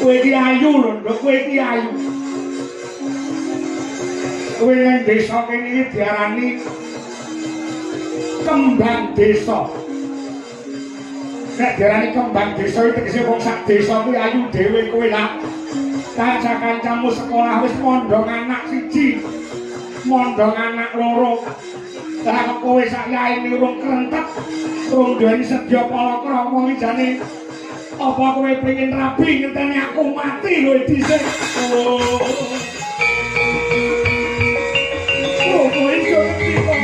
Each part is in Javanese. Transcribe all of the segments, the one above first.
Kowe iki ayu lho, Nduk, kowe iki ayu. Kowe nang desa kene iki diarani kembang desa. Nek diarani kembang desa iki tegese wong sak desa kuwi ayu dhewe kowe lah. Kanca-kancamu sekolah wis mondong anak siji, mondong anak loro. Lah kok kowe sak yaene urung krentek, urung duweni sedya palakrama iki jane apa kowe pengen rabi ngenteni aku mati kowe dhisik. Oh. Oh, kowe iso ngerti kok.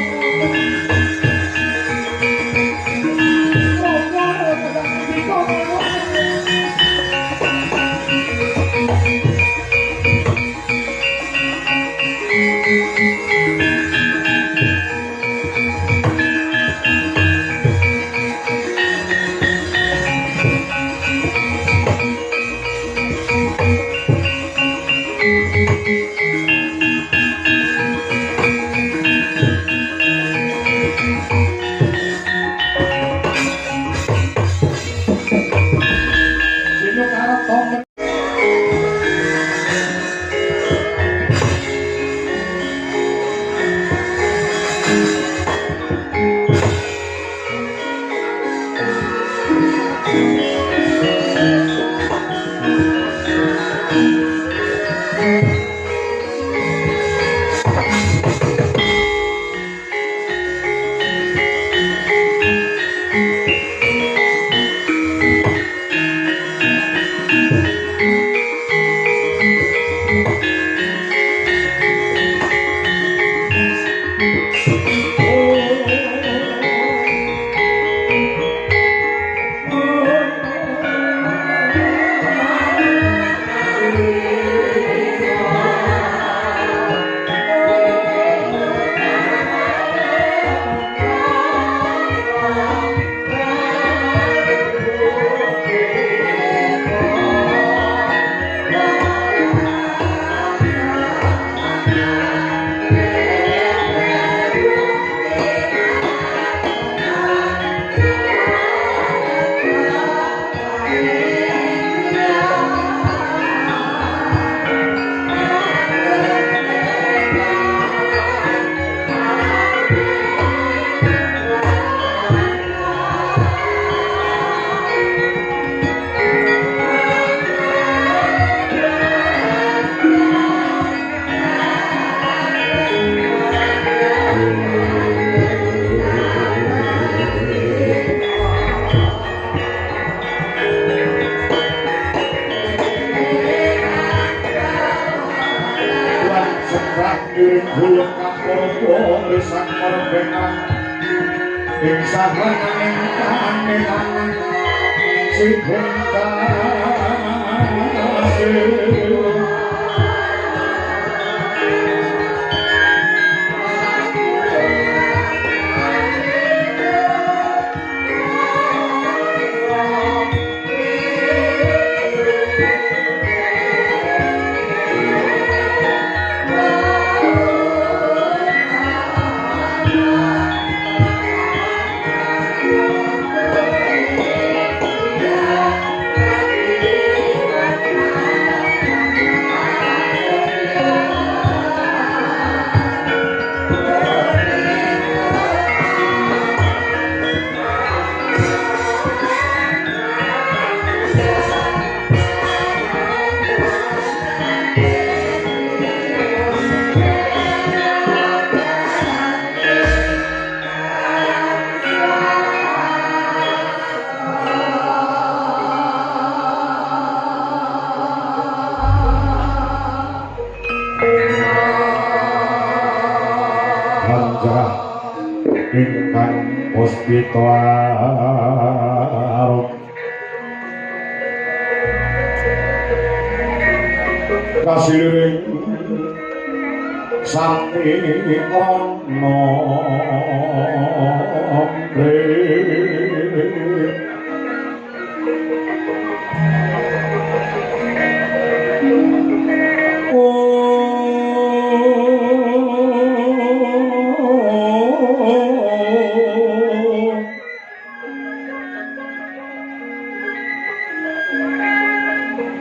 Oh, kowe ngerti kok.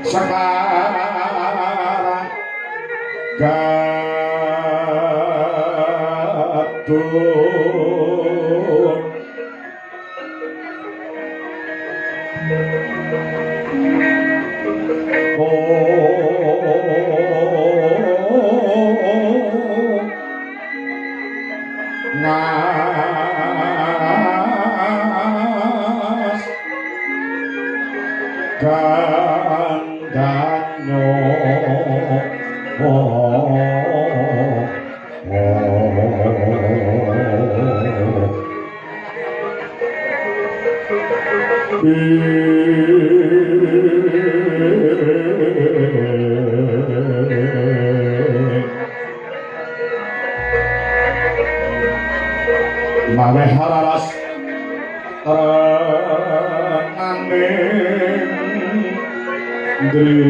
Sekarang gadun nas gandanyo Maweh hararas renaning driya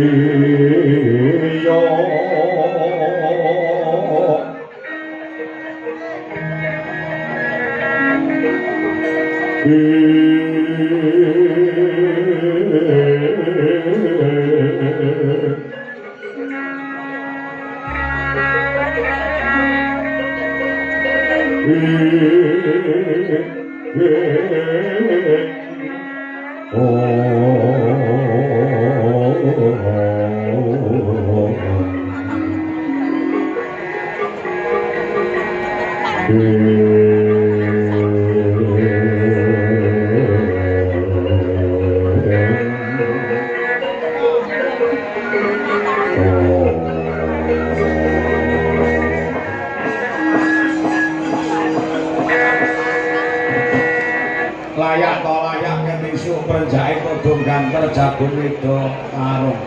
Layak to layak ketisuk prenjake kodhong ganter jago wedo tarung.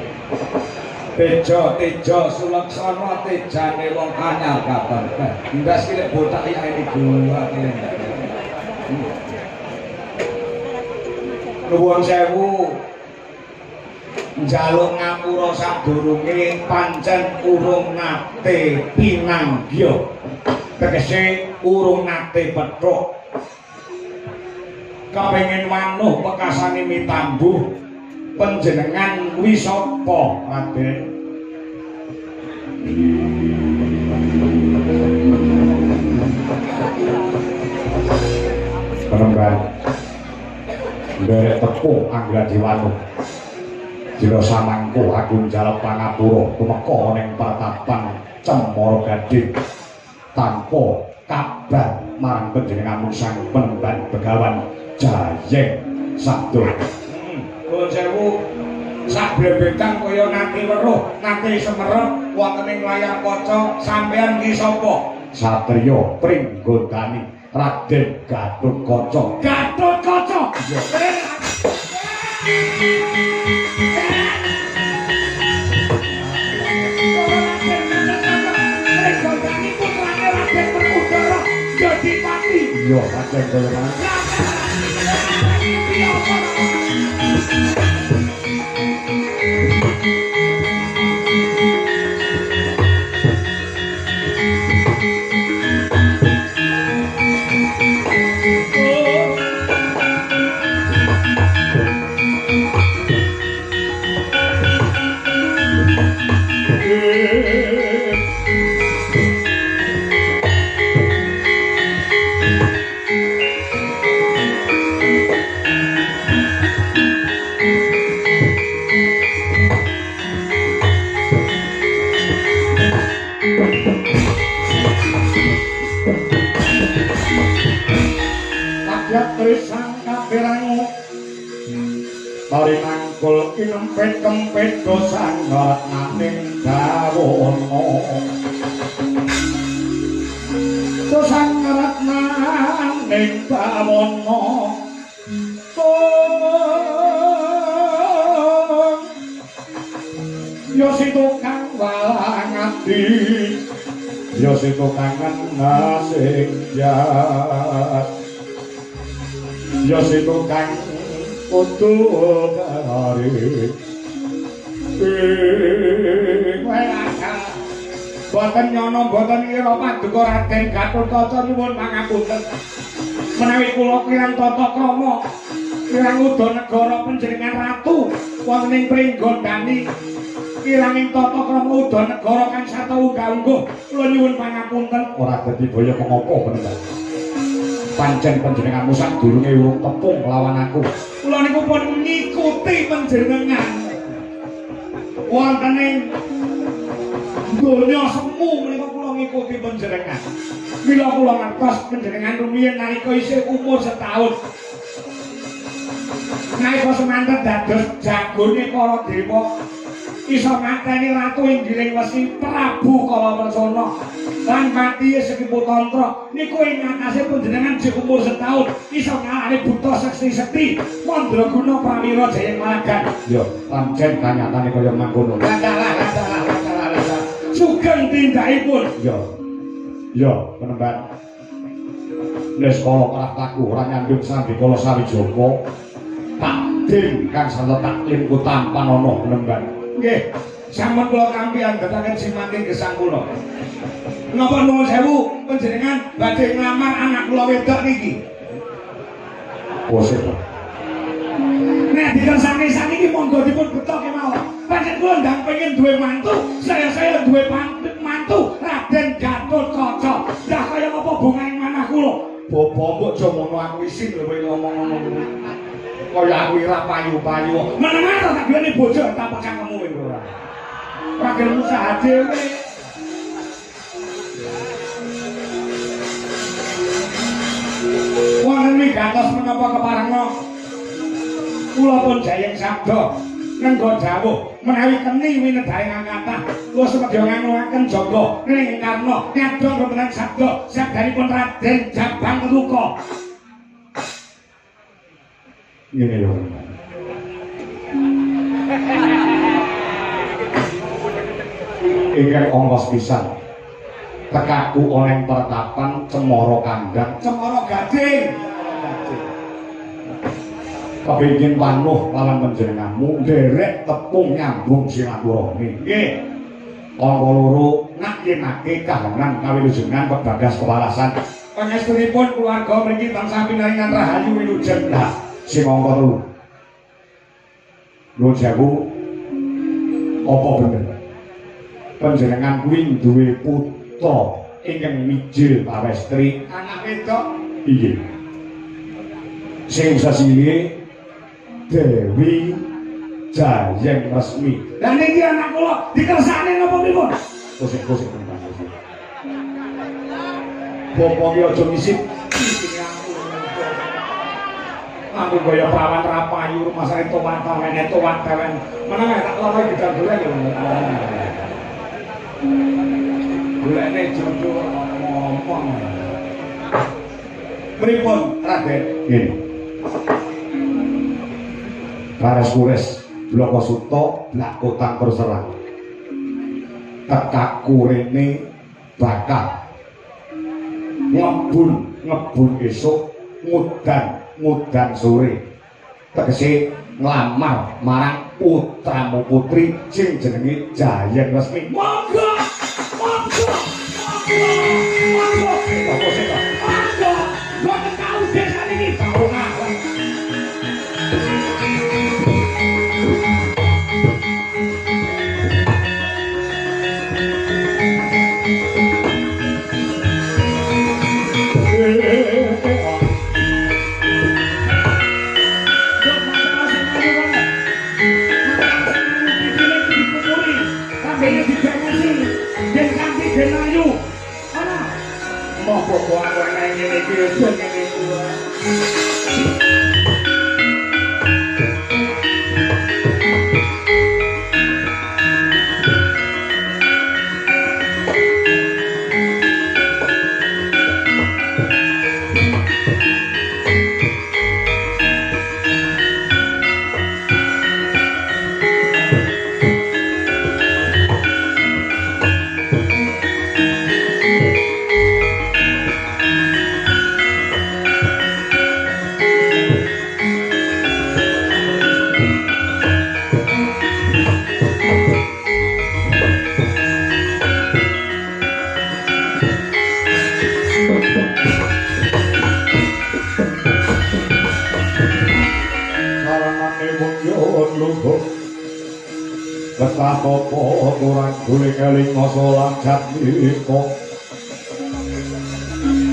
Tejo tejo sulaksana tejane wong anyar kabar. Ndas ki lek botak ya ini gua Nuwun sewu. Njaluk ngapura sadurunge pancen urung nate pinanggya. Tegese urung nate pethuk. Kepengin wanuh pekasane mitambuh panjenengan kuwi sapa Raden? Penemban nderek tepung Anggra Diwanuh Jira samangko aku njaluk pangapura tumeka ning pertapan Cemara Gading tanpa kabar marang panjenenganmu Sang Penemban Begawan Jayeng Sabdo. Nuwun sewu, sak blebetan kaya nate weruh, nate semerep wonten ing layar kaca sampeyan ki sapa? Satriya Pringgondani Raden Gatotkaca. Gatotkaca. Pringgondani putrane Raden Werkudara Jodipati. Iya, Raden kaya Parinangkul inempit kempit dosan naning bawono dosan naning bawono ya si tukang walang ati ya si tukang ngasing jas ya si tukang kudu kari boten nyono boten ngira paduka Raden Gatotkaca nyuwun pangapunten menawi kula kirang tata krama kirang uda negara panjenengan ratu Wonten ing Pringgondani kiranging tata krama udanegara kang sata unggah-ungguh. Kula nyuwun pangapunten. Ora dadi boyo mengopo menika. Pancen panjenenganmu sadurunge urung tepung lawan aku. Kula niku pun ngikuti panjenengan. Wonten ing donya semu menika kula ngikuti panjenengan. Mila kula ngertos panjenengan rumiyin nalika isih umur setahun. Nalika semanten dados jagone para dewa iso mateni ratu Inggiling Wesi Prabu Kalawersana lan mati Sekipu Tantra niku ing atase panjenengan jek umur setahun iso ngalahne buta sekti-sekti mandraguna prawira jayeng malagan. Ya pancen kanyatane kaya mangkono. Lah sugeng tindakipun. Ya ya penemban neskala praptaku ora nyandung sambikala sawijaka takdim kang santo taklim ku tampanana penemban. Nggih, sampun kula tampi andhetaken simanting gesang kula. Napa nuwun sewu panjenengan badhe nglamar anak kula wedok niki? Bose. Nek dikersake sakniki monggo dipun beto kemawon. Pancen kula ndang pengen duwe mantu, saya-saya duwe mantu Raden Gatotkaca. Lah kaya apa bungaing manah kula? Bapak mbok aja ngono aku isin lho kowe ngomong ngono kuwi. Kaya aku ora payu-payu. Meneng ta tak duweni bojo tak cangkemmu kowe ora. Ora gelem usaha dhewe. Wonten wigatos menapa keparenga kula pun jayeng sabda nengga dawuh menawi keni winedhaing angkatah kula sumedya nganguaken jaga ring karna nyadong wonten sabda sabdanipun Raden Jabang Teluka. Ngene yo. Ingkang ongkos pisan tekaku ana ing pertapan Cemara Kandang, Cemara Gading. Kepingin panuh lawan panjenenganmu nderek tepung nyambung silaturahmi. Nggih. Angka loro ngayenake kahanan kawilujengan pebagas kewarasan. Pangestunipun keluarga mriki tansah pinaringan rahayu wilujeng. Lah sing angka telu. Nuwun sewu, apa bener panjenengan kuwi duwe putra ingkang mijil pawestri anak wedok? Iya. Sing sesilihe Dewi Jayeng Resmi. Lah niki anak kula dikersakne napa pripun? Kosek-kosek tenan kosek. Bapak ki aja ngisip isine aku. Aku kaya prawan ra payu rumasane towan tawene towan tawen. Meneng tak loro gedang golek lho. Golekne jodoh ngomong. Pripun Raden? Nggih. Bares kures bloko suto blak kotang terserang. Tekaku rene bakal ngebun ngebun esuk ngudan ngudan sore. Tegese nglamar marang putramu putri sing jenenge Jayeng Resmi. Monggo monggo monggo monggo monggo mboten tau desa niki tau. Betah apa kurang guling eling masa lan jatmika.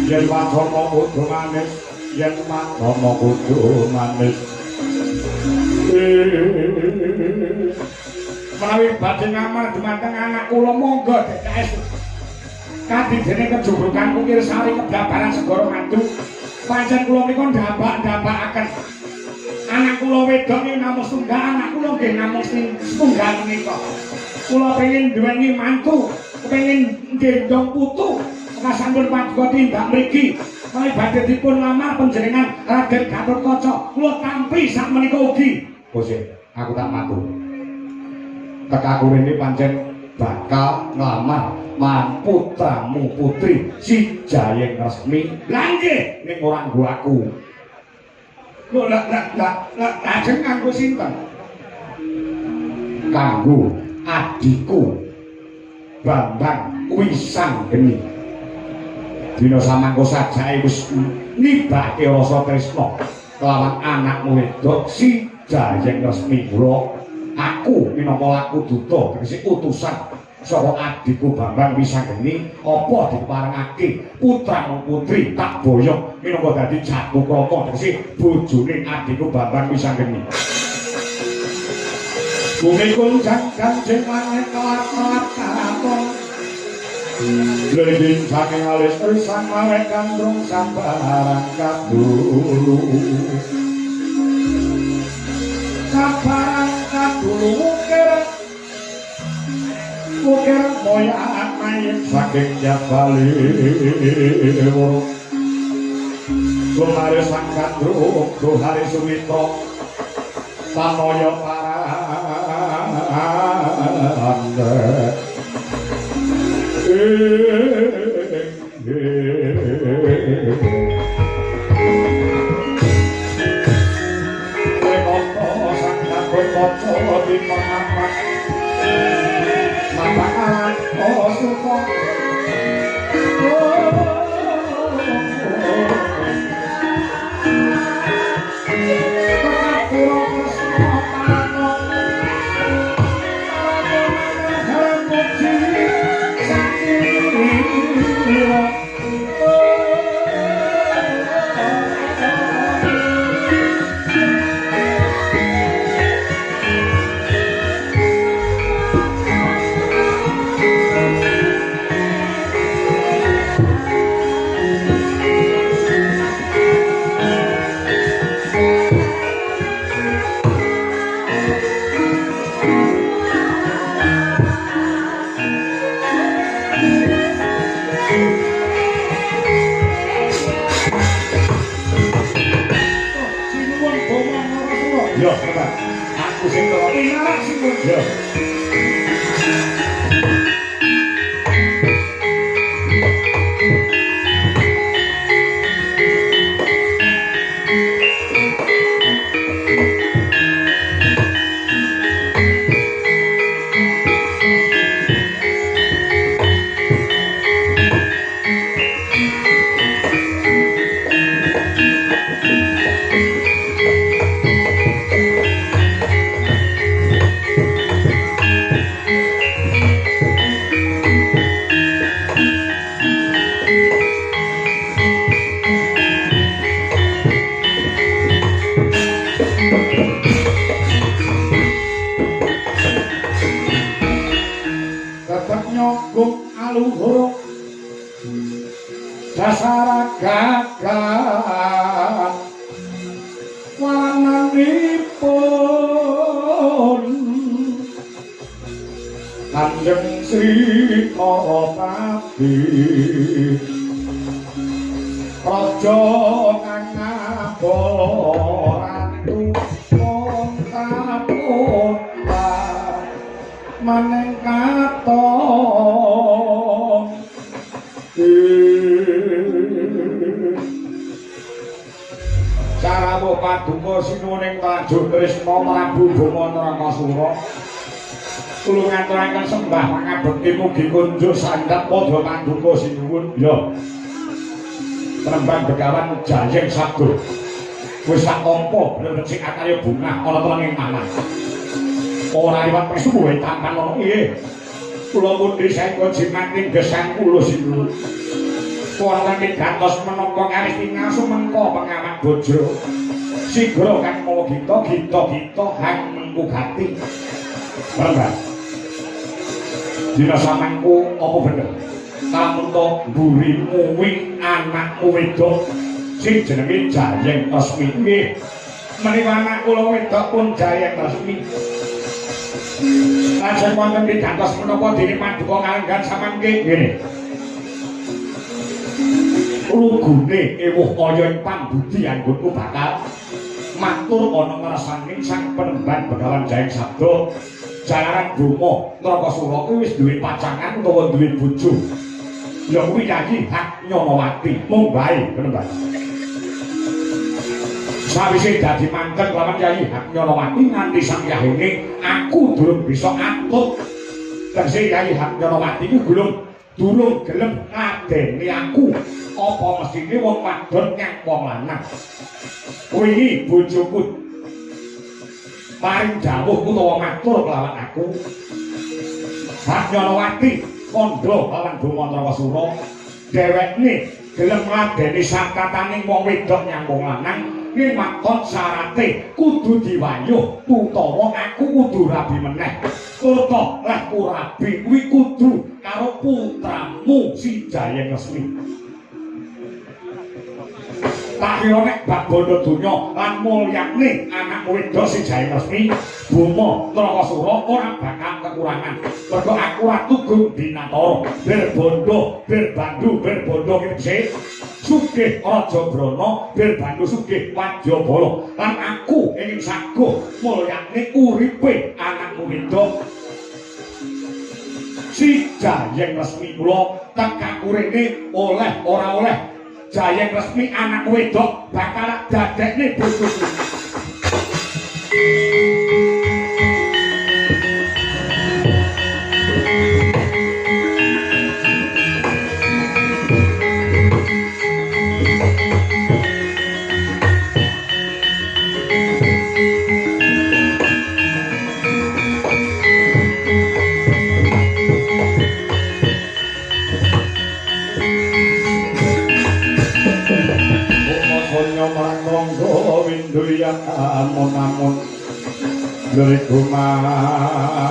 Yen wacana kudu manis, yen wacana kudu manis. Menawi badhe ngamar dumateng anak kula monggo DKS. Kadidene kejubrukan Kukir Sari keblabaran segara madu. Pancen kula menika ndambak-ndambakaken. Anak kula wedok niki namung setunggal, anak kula nggih namung setunggal menika. Kula pengin duweni mantu, kepengin nggendhong putu. Sampun paduka tindak mriki. Menawi badhe dipun lamar panjenengan Raden Gatotkaca, kula tampi sak menika ugi. Bose, aku tak matur. Tekaku rene pancen bakal nglamar marang putramu putri si Jayeng Resmi. Lah nggih, ning ora nggo aku. Lho lah lah lah lajeng kanggo sinten? Kanggo adhiku Bambang Wisanggeni. Dina samangka sajake wis nibake rasa tresna kelawan anakmu wedok si Jayeng Resmi. Kula aku minangka laku duta tegese utusan saka adhiku Bambang Wisanggeni apa diparengake putramu putri tak boyong minangka dadi jatuh krama tegese bojone adhiku Bambang Wisanggeni. Bumi kunjang kanjeng langit kelap-kelap katon Linding saking alis risang lawek gandrung sabarang kadulu. Sabarang kadulu ukir ukir moyak mayit saking jabali Lumare sang gandrung hari Sumitra Tanaya parande. Yo, aku sing teko pinarak sing yo. Dasaragagan warnanipun Kanjeng Sri Narapati Raja kang ngabala ratu Montaputra maneng katon. Sarawuh paduka sinuwun tajuk Trisna Prabu Bama Narakasura. Kula ngaturaken sembah pangabekti mugi kunjuk sandhap padha paduka sinuwun. Ya. Trembang Begawan Jayeng sabda. Wis sak tampa bener resik akaya bungah ana telenging manah. Ora liwat prestu wae tampan ana nggih. Kula pundi saengga jimating gesang kula sinuwun. Wonten pigantos menapa karis tingal sumengko pengamat bojo. Sigra kang mawa gita gita gita hang mengku gati. Mbah. Dina samangku apa bener? Lamun to mburimu kuwi anakmu wedok sing jenenge Jayeng Resmi. Nggih. Menika anak kula wedok pun Jayeng Resmi. Lajeng wonten pigantos menapa dene paduka kalenggan samangke nggih. Lugune ewuh kaya ing pambudi anggonku bakal matur ana ngrasaning sang penemban Begawan Jayeng Sabda. Jalaran Boma Narakasura kuwi wis duwe pacangan utawa duwe bojo. Ya kuwi Yayi Hak Nyonowati. Mung bae penemban. Sawise dadi manten lawan Yayi Hak Nyonowati nganti sakyahene aku durung bisa atut. Tegese Yayi Hak Nyonowati kuwi durung gelem ngladeni aku. Apa mestine wong wadon nyang wong lanang. Wingi bojoku paring dawuh utawa matur kelawan aku. Hak Nyonowati kandha lawan Boma Narakasura dhewekne gelem ngladeni sakatane wong wedok nyang wong lanang ning waton syarate kudu diwayuh utawa aku kudu rabi meneh. Turta lehku rabi kuwi kudu karo putramu si Jayeng Resmi. Tak kira nek bab bondo donya lan mulyane anakmu wedok si Jayeng Resmi Boma Narakasura ora bakal kekurangan. Mergo aku ratu Gung Dinatara, bir bondo, bir bandu, bir bondo kece sugih Raja Brana, bir bandu sugih Wajabala. Lan aku ingin saguh mulyane uripe anakmu wedok si Jayeng Resmi. Kula tekaku rene oleh ora oleh Jayeng Resmi anak wedok bakal dadekne bojoku. Amun-amun luriku mampang